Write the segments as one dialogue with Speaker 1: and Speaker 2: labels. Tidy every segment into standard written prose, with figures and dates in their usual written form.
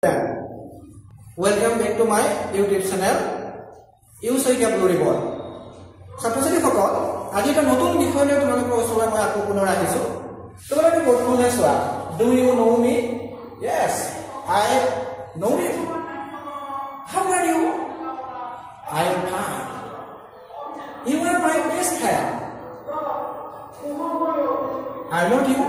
Speaker 1: Welcome back to my YouTube channel U Saikia Blue Ribbon. ছাত্ৰ ছাত্ৰীসকল, আজি এটা নতুন বিষয় লৈ তোমালোকৰ ওচৰলৈ মই আকৌ পুনৰ আহিছোঁ। তোমালোকে বৰ্তমানে চোৱা, do you know me? Yes, I know you. How are you? I am fine. You are my best friend. I not you.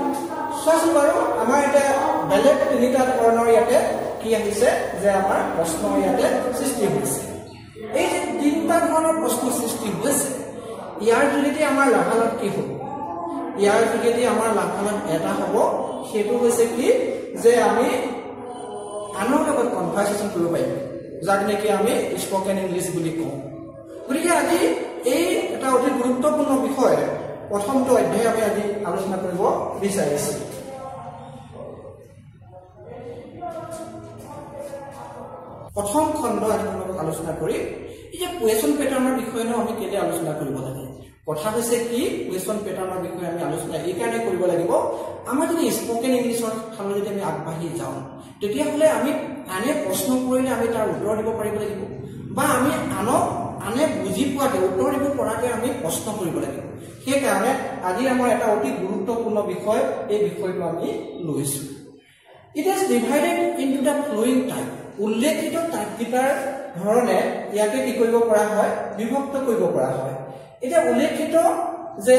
Speaker 1: চোৱাচোন বাৰু, আমাৰ এতিয়া বেলেগ তিনিটা ধৰণৰ ইয়াতে কি আহিছে যে আমাৰ প্ৰশ্ন ইয়াতে সৃষ্টি হৈছে। এই যে তিনিটা ধৰণৰ প্ৰশ্ন সৃষ্টি হৈছে, ইয়াৰ যোগেদি আমাৰ লাভালাভ কি হ'ব? ইয়াৰ যোগেদি আমাৰ লাভালাভ এটা হ'ব, সেইটো হৈছে কি যে আমি আনৰ লগত কনভাৰ্চেশ্যন কৰিব পাৰিম, যাক নেকি আমি স্পকেন ইংলিছ বুলি কওঁ। গতিকে আজি এই এটা অতি গুৰুত্বপূৰ্ণ বিষয়, প্ৰথমটো অধ্যায় আমি আজি আলোচনা কৰিব বিচাৰিছোঁ। প্ৰথম খণ্ড আজি তোমালোকক আলোচনা কৰিম। এই যে কুৱেশ্যন পেটাৰ্ণৰ বিষয়েনো আমি কেলে আলোচনা কৰিব লাগে? কথা হৈছে কি, কুৱেশ্যন পেটাৰ্ণৰ বিষয়ে আমি আলোচনা এইকাৰণে কৰিব লাগিব, আমাৰ যদি স্পকেন ইংলিছৰ ফালে যদি আমি আগবাঢ়ি যাওঁ, তেতিয়াহ'লে আমি আনে প্ৰশ্ন কৰিলে আমি তাৰ উত্তৰ দিব পাৰিব লাগিব, বা আমি আনক আনে বুজি পোৱাকৈ উত্তৰ দিব পৰাকৈ আমি প্ৰশ্ন কৰিব লাগিব। সেইকাৰণে আজি আমাৰ এটা অতি গুৰুত্বপূৰ্ণ বিষয়, এই বিষয়টো আমি লৈছোঁ। It is divided into the following type. উল্লেখিত টাইপকেইটাৰ ধৰণে ইয়াকে কি কৰিব পৰা হয়, বিভক্ত কৰিব পৰা হয়। এতিয়া উল্লেখিত যে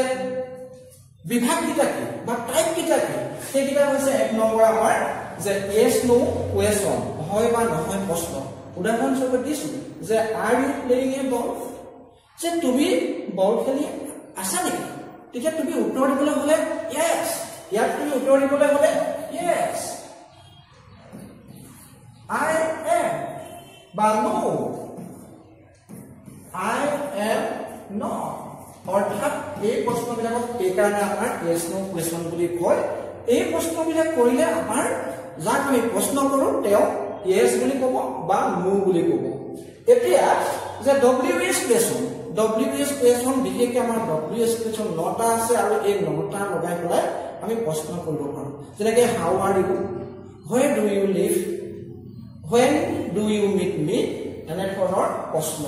Speaker 1: বিভাগকেইটা কি বা টাইপকেইটা কি, সেইকেইটা হৈছে এক নম্বৰ আমাৰ যে য়েছ নো কুৱেশ্যন, হয় বা নহয় প্ৰশ্ন। উদাহৰণস্বৰূপে দিছো যে are you playing a ball, যে তুমি বল খেলি আছা নেকি? তেতিয়া তুমি উত্তৰ দিবলৈ হ'লে য়েছ, ইয়াত তুমি উত্তৰ দিবলৈ হ'লে য়েছ I am বা নো I am not. অৰ্থাৎ এই প্ৰশ্নবিলাকক এইকাৰণে আমাৰ য়েছ নো কুৱেশ্যন বুলি কয়। এই প্ৰশ্নবিলাক কৰিলে আমাৰ যাক আমি প্ৰশ্ন কৰোঁ তেওঁ য়েছ বুলি ক'ব বা নো বুলি ক'ব। এতিয়া যে W H question, W H question বিশেষকৈ আমাৰ ডব্লিউ এইচ কুৱেশ্যন 9টা আছে, আৰু এই 9টা লগাই পেলাই আমি প্ৰশ্ন কৰিব পাৰোঁ। যেনেকৈ how are you, where do you live, when do you meet me, এনেধৰণৰ প্ৰশ্ন।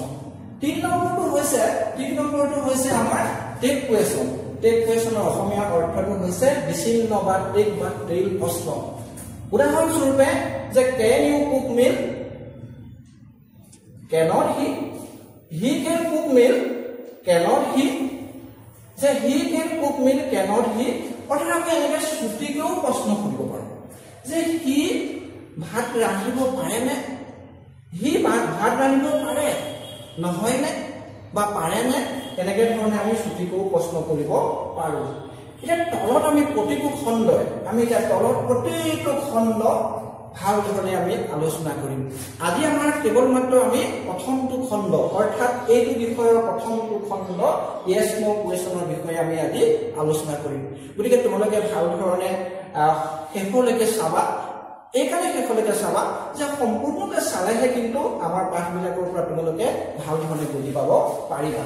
Speaker 1: তিনি নম্বৰটো হৈছে আমাৰ টেগ কুৱেশ্যন। টেগ কুৱেশ্যনৰ অসমীয়া অৰ্থটো হৈছে বিচ্ছিন্ন বা টেগ বা ট্ৰেইল প্ৰশ্ন। উদাহৰণস্বৰূপে যে can you cook meal, cannot he, he can cook meal, cannot he, যে he can cook meal cannot he. অৰ্থাৎ আমি এনেকৈ চুটিকেও প্ৰশ্ন সুধিব পাৰোঁ যে সি ভাত ৰান্ধিব পাৰেনে, সি ভাত ৰান্ধিব পাৰে নহয়নে বা পাৰেনে, এনেকৈ ধৰণে আমি চুটিকেও প্ৰশ্ন কৰিব পাৰোঁ। এতিয়া তলত আমি প্ৰতিটো খণ্ডই আমি এতিয়া তলত প্ৰতিটো খণ্ড ভাল ধৰণে আমি আলোচনা কৰিম। আজি আমাৰ কেৱল মাত্ৰ আমি প্ৰথমটো খণ্ড, অৰ্থাৎ এইটো বিষয়ৰ প্ৰথমটো খণ্ড য়েছ নো কুৱেশ্যনৰ বিষয়ে আমি আজি আলোচনা কৰিম। গতিকে তোমালোকে ভাল ধৰণে শেষলৈকে চাবা। এইকাৰণে শেষলৈকে চাবা যে সম্পূৰ্ণকে চালেহে কিন্তু আমাৰ পাঠবিলাকৰ পৰা তোমালোকে ভাল ধৰণে বুজি পাব পাৰিবা।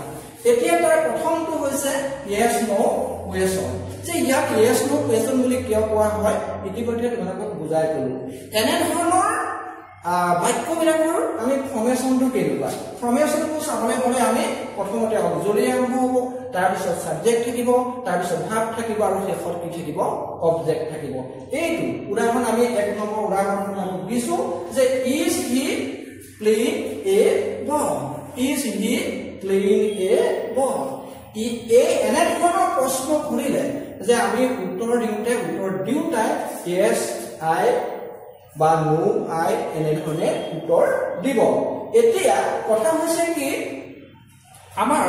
Speaker 1: এতিয়া তাৰ প্ৰথমটো হৈছে য়েছ নো কুৱেশ্যন। যে ইয়াক য়েছ নো কুৱেশ্যন বুলি কিয় কোৱা হয় ইতিমধ্যে তোমালোকক বুজাই ক'লো। এনেধৰণৰ বাক্যবিলাকৰ আমি ফৰ্মেশ্যনটো কেনেকুৱা, ফৰ্মেশ্যনটো চাবলৈ গ'লে আমি প্ৰথমতে অক্সিলাৰী আৰম্ভ হ'ব, তাৰপিছত ছাবজেক্ট থাকিব, তাৰপিছত ভাৰ্ব থাকিব, আৰু শেষত কি থাকিব, অবজেক্ট থাকিব। এইটো উদাহৰণ আমি এক নম্বৰ উদাহৰণ আমি দিছো যে is he playing a ball, is he playing a ball. এই এনেধৰণৰ প্ৰশ্ন কৰিলে যে আমি উত্তৰ দিওঁতে উত্তৰ দিওঁতাই য়েছ আই বা নো আই এনেধৰণে উত্তৰ দিব। এতিয়া কথা হৈছে কি, আমাৰ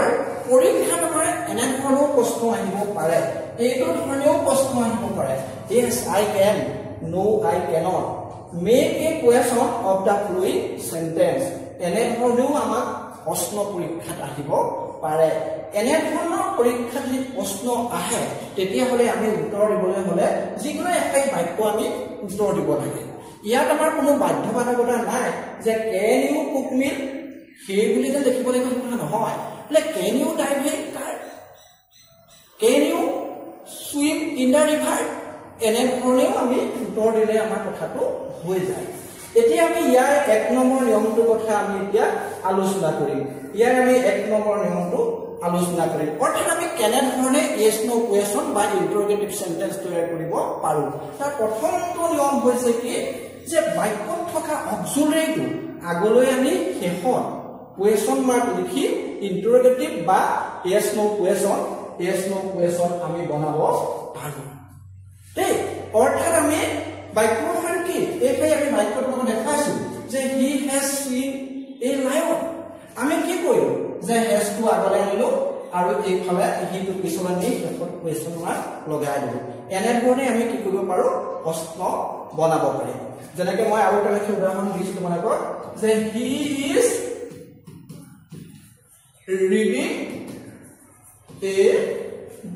Speaker 1: পৰীক্ষাত আমাৰ এনেধৰণেও প্ৰশ্ন আহিব পাৰে, এইটো ধৰণেও প্ৰশ্ন আহিব পাৰে, yes I can, no I cannot, make a question of the following sentence, এনেধৰণেও আমাক প্ৰশ্ন পৰীক্ষাত আহিব পাৰে। এনেধৰণৰ পৰীক্ষাত যদি প্ৰশ্ন আহে তেতিয়াহ'লে আমি উত্তৰ দিবলৈ হ'লে যিকোনো এষাৰি বাক্য আমি উত্তৰ দিব লাগে। ইয়াত আমাৰ কোনো বাধ্যবাধকতা নাই যে কেন ইউ কুক মিল সেই বুলি যে লিখিব লাগিব সেইটো কথা নহয়। বোলে can you drive a car, can you swim in the river, এনেধৰণেও আমি উত্তৰ দিলে আমাৰ কথাটো হৈ যায়। এতিয়া আমি ইয়াৰ এক নম্বৰ নিয়মটোৰ কথা আমি এতিয়া আলোচনা কৰিম। ইয়াৰ আমি এক নম্বৰ নিয়মটো আলোচনা কৰিম, অৰ্থাৎ আমি কেনেধৰণে য়েছ ন কুৱেশ্যন বা ইণ্টাৰগেটিভ চেণ্টেন্স তৈয়াৰ কৰিব পাৰোঁ। তাৰ প্ৰথমটো নিয়ম হৈছে কি যে বাক্যত থকা অক্সিলাৰীটো আগলৈ আনি শেষত কুৱেশ্যন মাৰ্ক লিখি ইণ্টাৰগেটিভ বা yes no question, yes no question আমি বনাব পাৰোঁ দেই। অৰ্থাৎ আমি বাক্যখন কি এইখানে আমি বাক্যটো দেখাইছো যে he has seen a lion. আমি কি কৰিম যে হেজটো আগলৈ আনিলো আৰু এইফালে হিটো পিছলৈ নি শেষত কুৱেশ্যন মাৰ্ক লগাই দিলো। এনেধৰণে আমি কি কৰিব পাৰো, প্ৰশ্ন বনাব পাৰিম। যেনেকে মই আৰু এটা লিখি উদাহৰণ দিছো তোমালোকক যে he is reading a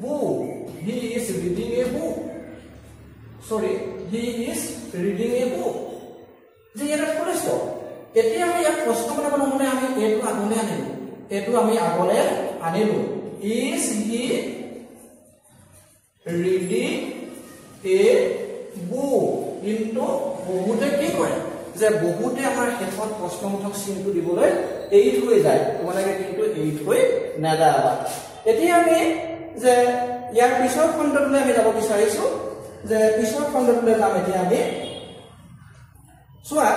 Speaker 1: book, he is reading a book, sorry he is reading a book. যে ইয়াত ফুল ষ্টপ। এতিয়া আমি ইয়াত প্ৰশ্ন বনাব নহ'লে আমি এইটো আগলৈ আনিলো, এইটো আমি আগলৈ আনিলো, is he reading a book. কিন্তু বহুতে কি কৰে যে বহুতে আমাৰ শেষত প্ৰশ্নবোধক চিনটো দিবলৈ এৰি থৈ যায়, তোমালোকে কিন্তু এৰি থৈ নাযাবা। এতিয়া আমি যে ইয়াৰ পিছৰ খণ্ডটোলৈ আমি যাব বিচাৰিছো, যে পিছৰ খণ্ডটোলৈ যাম। এতিয়া আমি চোৱা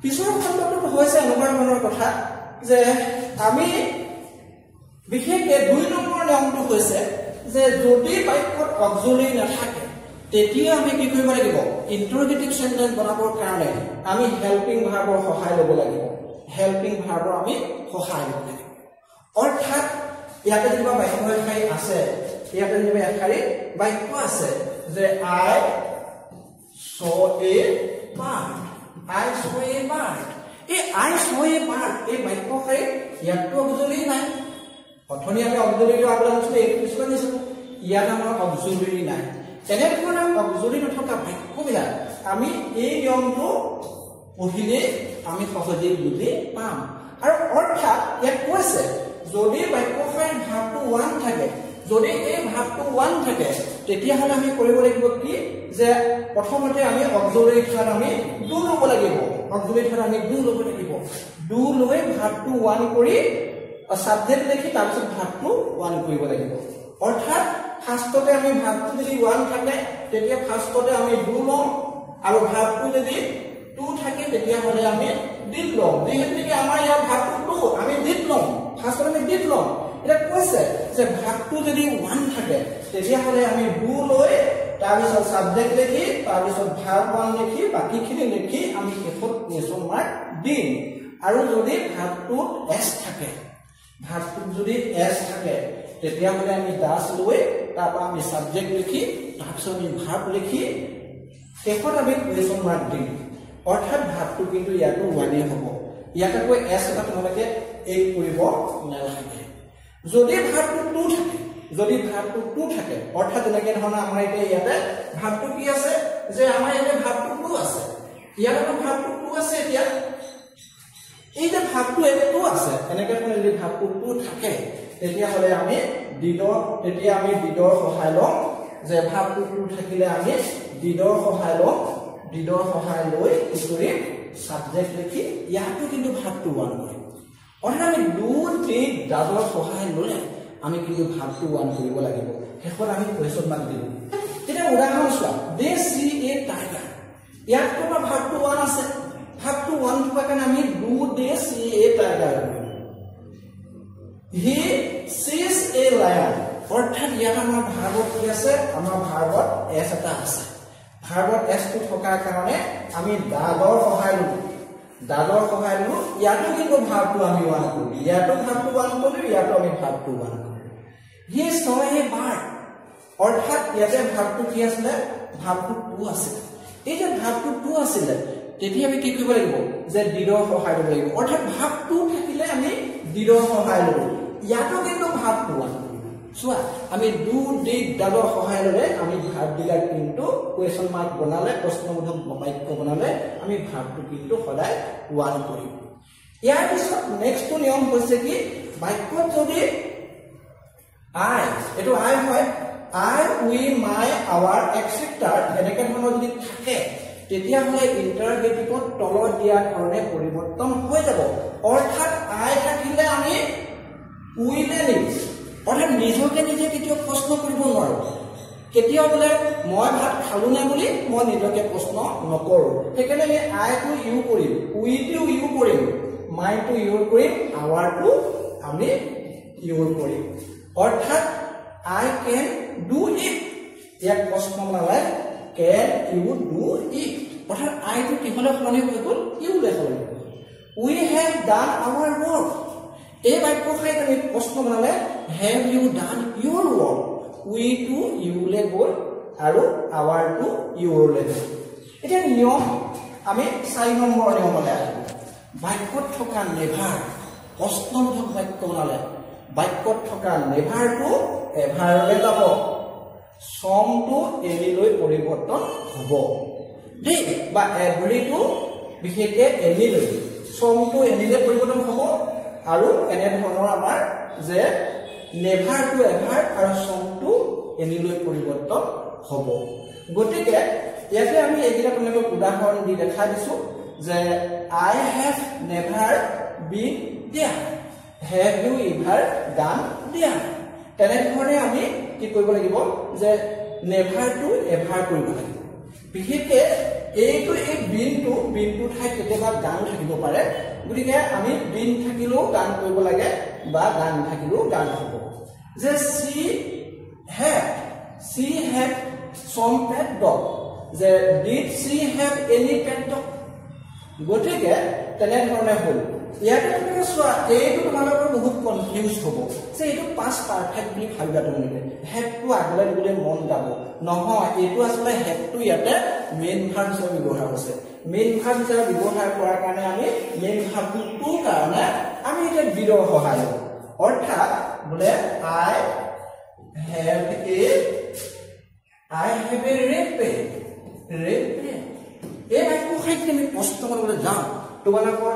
Speaker 1: পিছৰ খণ্ডটোত হৈছে এনেকুৱা ধৰণৰ কথা যে আমি বিশেষকে 2 নম্বৰ নিয়মটো হৈছে যে যদি বাক্যত অক্সিলাৰী নাথাকে তেতিয়া আমি কি কৰিব লাগিব, ইণ্টাৰগেটিভ চেণ্টেন্স বনাবৰ কাৰণে আমি হেল্পিং ভাৰ্বৰ সহায় ল'ব লাগিব। হেল্পিং ভাৰ্বৰ আমি সহায় ল'ব লাগিব। অৰ্থাৎ ইয়াতে যেনিবা বাক্য এশাৰী আছে, ইয়াতে যেনিবা এশাৰী বাক্য আছে যে I saw a bird, I saw a bird. এই I saw a bird এই বাক্যশাৰী ইয়াততো অক্সিলাৰী নাই। অথনি আমি অক্সিলাৰীটো আগলৈ আনিছিলো, এইটো পিছলৈ আনিছিলো, ইয়াত আমাৰ অক্সিলাৰী নাই। তেনেধৰণৰ অক্সিলাৰী নথকা বাক্যবিলাক আমি এই নিয়মটো পঢ়িলেই আমি সহজেই বুজি পাম। আৰু অৰ্থাৎ ইয়াত কৈছে যদি বাক্যশাৰীৰ ভাগটো 1 থাকে, যদি এই ভাগটো 1 থাকে তেতিয়াহ'লে আমি কৰিব লাগিব কি যে প্ৰথমতে আমি অক্সিলাৰী ঠাইত আমি do ল'ব লাগিব, অক্সিলাৰী ঠাইত আমি do ল'ব লাগিব। Do লৈ ভাগটো 1 কৰি ছাবজেক্ট লিখি তাৰপিছত ভাগটো 1 কৰিব লাগিব। অৰ্থাৎ ফাৰ্ষ্টতে আমি ভাগটো যদি 1 থাকে তেতিয়া ফাৰ্ষ্টতে আমি do ল'ম, আৰু ভাগটো যদি 2 থাকে তেতিয়াহ'লে আমি did ল'ম। যিহেতুকে আমাৰ ইয়াৰ ভাগটো 2, আমি did ল'ম, ফাৰ্ষ্টতে আমি did ল'ম। এতিয়া কৈছে যে ভাগটো যদি 1 থাকে তেতিয়াহ'লে আমি do লৈ তাৰপিছত ছাবজেক্ট লিখি তাৰপিছত ভাৰ্ব 1 লিখি বাকীখিনি লিখি আমি শেষত কুৱেশ্যন মাৰ্ক দিম। আৰু যদি ভাগটোত এছ থাকে, ভাগটোত যদি এছ থাকে তেতিয়াহ'লে আমি ডাছ লৈ তাৰপৰা আমি ছাবজেক্ট লিখি তাৰপিছত আমি ভাৰ্ব লিখি শেষত আমি কুৱেশ্যন মাৰ্ক দিম। অৰ্থাৎ ভাগটো কিন্তু ইয়াতো 1 হ'ব, ইয়াত আকৌ এছ এটা তোমালোকে এড কৰিব নালাগে। যদি ভাগটো 2 থাকে, যদি ভাগটো 2 থাকে, অৰ্থাৎ যেনেকে ধৰণৰ আমাৰ এতিয়া ইয়াতে ভাগটো কি আছে যে আমাৰ ইয়াতে ভাগটো 2 আছে, ইয়াত আকৌ ভাগটো 2 আছে। এতিয়া এই যে ভাগটো 2 আছে, এনেকে ধৰণে যদি ভাগটো 2 থাকে তেতিয়াহ'লে আমি ডিডৰ, তেতিয়া আমি ডিডৰ সহায় ল'ম। যে ভাগটো 2 থাকিলে আমি ডিডৰ সহায় ল'ম, ডিডৰ সহায় লৈ কি কৰিম, ছাবজেক্ট লিখি ইয়াতো কিন্তু ভাগটো 1 কৰিম। অৰ্থাৎ আমি do did ডাজৰ সহায় ল'লে আমি কিন্তু ভাগটো 1 কৰিব লাগিব। শেষত আমি কুৱেশ্যন মাৰ্ক দিলোঁ। এতিয়া উদাহৰণ চোৱা, দে চি এ টাইগাৰ, ইয়াত তোমাৰ ভাগটো 1 আছে, ভাগটো 1 থকাৰ কাৰণে আমি do they see a tiger কৰিম। হি চিজ এ লায়ন, অৰ্থাৎ ইয়াত আমাৰ ভাৰ্বত কি আছে, আমাৰ ভাৰ্বত এছ এটা আছে। ভাৰ্বত এছটো থকাৰ কাৰণে আমি ডাজৰ সহায় ল'লো, ডাজৰ সহায় ল'লো। ইয়াতো কিন্তু ভাৰ্বটো আমি 1 কৰিলো, ইয়াতো ভাৰ্বটো 1 কৰিলো, ইয়াতো আমি ভাৰ্বটো 1 কৰিলো। হি চ এ বাৰ্ড, অৰ্থাৎ ইয়াতে ভাৰ্বটো কি আছিলে, ভাৰ্বটো 2 আছিলে। এই যে ভাৰ্বটো 2 আছিলে তেতিয়া আমি কি কৰিব লাগিব যে ডিডৰ সহায় ল'ব লাগিব। অৰ্থাৎ ভাৰ্বটো থাকিলে আমি ডিডৰ সহায় ল'লো, ইয়াতো কিন্তু ভাৰ্বটো 1 কৰিলো। চোৱা আমি do did ডাজৰ সহায় ল'লে আমি ভাৰ্ববিলাক কিন্তু কুৱেশ্যন মাৰ্ক বনালে, প্ৰশ্নবোধক বাক্য বনালে আমি ভাৰ্বটো কিন্তু সদায় 1 কৰিম। ইয়াৰ পিছত নেক্সটটো নিয়ম হৈছে কি, বাক্যত যদি আই, এইটো আই হয়, I, we, my, our etcetera এনেকে ধৰণৰ যদি থাকে তেতিয়াহ'লে ইণ্টাৰগেটিভত তলত দিয়া ধৰণে পৰিৱৰ্তন হৈ যাব। অৰ্থাৎ আই থাকিলে আমি উইলে নিম, অৰ্থাৎ নিজকে নিজে কেতিয়াও প্ৰশ্ন কৰিব নোৱাৰো। কেতিয়াও বোলে মই ভাত খালো নে বুলি মই নিজকে প্ৰশ্ন নকৰো, সেইকাৰণে আমি আইটো ইউ কৰিম, উইটো ইউ কৰিম, মাইটো ইউৰ কৰিম, আৱাৰটো আমি ইউৰ কৰিম। অৰ্থাৎ I can do it, ইয়াত প্ৰশ্ন বনালে কেন ইউ do it, অৰ্থাৎ আইটো কিহলৈ সলনি হৈ গ'ল, ইউলৈ সলনি হৈ গ'ল। We have done our work, এই বাক্যশাৰীত আমি প্ৰশ্ন বনালে have you done your work, উইটো ইউলৈ গ'ল আৰু আৱাৰটো ইউৰলৈ গ'ল। এতিয়া নিয়ম আমি 4 নম্বৰ নিয়মলৈ আহিব। বাক্যত থকা নেভাৰ, প্ৰশ্নবোধক বাক্য বনালে বাক্যত থকা নেভাৰটো এভাৰলৈ যাব, চমটো এনিলৈ পৰিৱৰ্তন হ'ব দেই, বা এভৰিটো বিশেষকৈ এনিলৈ, চমটো এনিলৈ পৰিৱৰ্তন হ'ব। আৰু এনেধৰণৰ আমাৰ যে নেভাৰটো এভাৰ আৰু চমটো এনিলৈ পৰিৱৰ্তন হ'ব। গতিকে ইয়াতে আমি এইকেইটা তোমালোকক উদাহৰণ দি দেখাই দিছো যে I have never been there, have you ever gone there. তেনেধৰণে আমি কি কৰিব লাগিব যে নেভাৰটো এভাৰ কৰিব লাগিব। বিশেষকে এইটো এই বিনটোৰ ঠাইত কেতিয়াবা গান থাকিব পাৰে, গতিকে আমি বিন থাকিলেও গান কৰিব লাগে বা গান থাকিলেও গান হ'ব। যে she had some pet dog, যে did she have any pet dog, গতিকে তেনেধৰণে হ'ল। ইয়াতে তোমালোকে চোৱা, এইটো তোমালোকৰ বহুত কনফিউজ হ'ব যে এইটো পাষ্ট পাৰফেক্ট বুলি ভাবিবা তোমালোকে, হেডটো আগলৈ দিবলৈ মন যাব নহয়। এইটো আচলতে হেডটো ইয়াতে মেইন ভাৰ্ব হিচাপে ব্যৱহাৰ হৈছে। মেইন ভাৰ্ব হিচাপে ব্যৱহাৰ কৰাৰ কাৰণে আমি মেইন ভাৰ্বটোৰ কাৰণে আমি এতিয়া ডিডৰ সহায় ল'ম। অৰ্থাৎ বোলে I have a red pen, red pen. এই বাক্যশাৰীত আমি প্ৰশ্ন কৰিবলৈ যাওঁ, তোমালোকৰ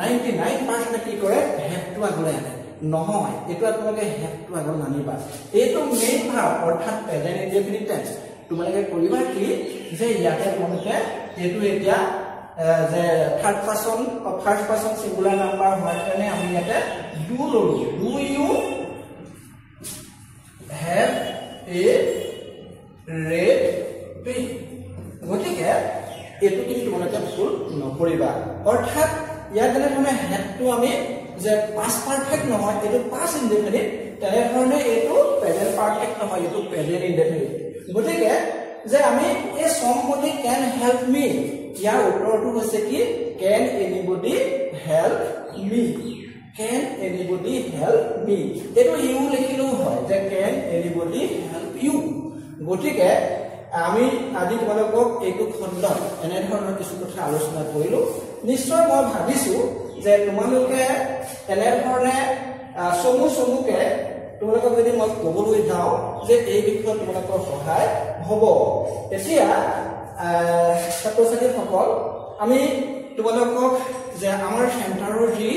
Speaker 1: 99% কি কৰে, হেডটো আগলৈ আনে। নহয়, এইটো আপোনালোকে হেডটো আগলৈ নানিবা, এইটো মেইন ভাৰ্ব অৰ্থাৎ প্ৰেজেন্ট ইনডেফিনিট টেন্স। তোমালোকে কৰিবা কি যে ইয়াতে তোমালোকে এইটো এতিয়া যে third person first person singular number হোৱাৰ কাৰণে আমি ইয়াতে do ললো। Do you have a red pen, গতিকে এইটো কিন্তু তোমালোকে ভুল নকৰিবা। অৰ্থাৎ ইয়াত যেনেধৰণে হেডটো আমি যে পাষ্ট পাৰফেক্ট নহয়, এইটো পাষ্ট ইনডেফিনিট, তেনেধৰণে এইটো প্ৰেজেন্ট পাৰফেক্ট নহয়, এইটো প্ৰেজেন্ট ইনডেফিনিট। গতিকে যে আমি এই somebody can help me, ইয়াৰ উত্তৰটো হৈছে কি, can anybody help me, can anybody help me. এইটো ইউ লিখিলেও হয় যে কেন এনিবডি হেল্প ইউ। গতিকে আমি আজি তোমালোকক এইটো খণ্ডত এনেধৰণৰ কিছু কথা আলোচনা কৰিলো। নিশ্চয় মই ভাবিছো যে তোমালোকে এনেধৰণে চমু চমুকে তোমালোকক যদি মই ক'বলৈ যাওঁ যে এই বিষয়ত তোমালোকৰ সহায় হ'ব। এতিয়া ছাত্ৰ ছাত্ৰীসকল, আমি তোমালোকক যে আমাৰ চেণ্টাৰৰ যি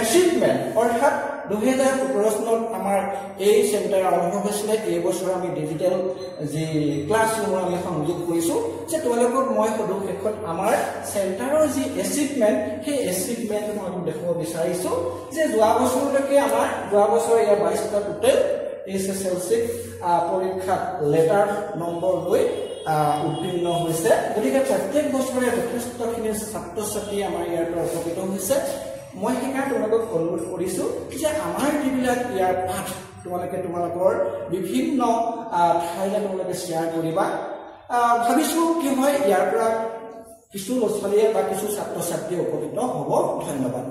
Speaker 1: এচিভমেণ্ট, অৰ্থাৎ 2017 চনত আমাৰ এই চেণ্টাৰ আৰম্ভ হৈছিলে, এই বছৰ আমি ডিজিটেল যি ক্লাছৰুমৰ আমি সংযোগ কৰিছোঁ, যে তোমালোকক মই সদৌ শেষত আমাৰ চেণ্টাৰৰ যি এচিভমেণ্ট, সেই এচিভমেণ্ট মই দেখুৱাব বিচাৰিছোঁ যে যোৱা বছৰলৈকে আমাৰ যোৱা বছৰ ইয়াৰ 22টা টোটেল HSLC পৰীক্ষাত লেটাৰ নম্বৰ লৈ উত্তীৰ্ণ হৈছে। গতিকে প্ৰত্যেক বছৰে যথেষ্টখিনি ছাত্ৰ ছাত্ৰী আমাৰ ইয়াৰ পৰা উপকৃত হৈছে। মই সেইকাৰণে তোমালোকক অনুৰোধ কৰিছোঁ যে আমাৰ যিবিলাক ইয়াৰ পাঠ তোমালোকে তোমালোকৰ বিভিন্ন ঠাইলৈ তোমালোকে শ্বেয়াৰ কৰিবা। ভাবিছোঁ কি হয়, ইয়াৰ পৰা কিছু ল'ৰা ছোৱালীয়ে বা কিছু ছাত্ৰ ছাত্ৰীয়ে উপকৃত হ'ব। ধন্যবাদ।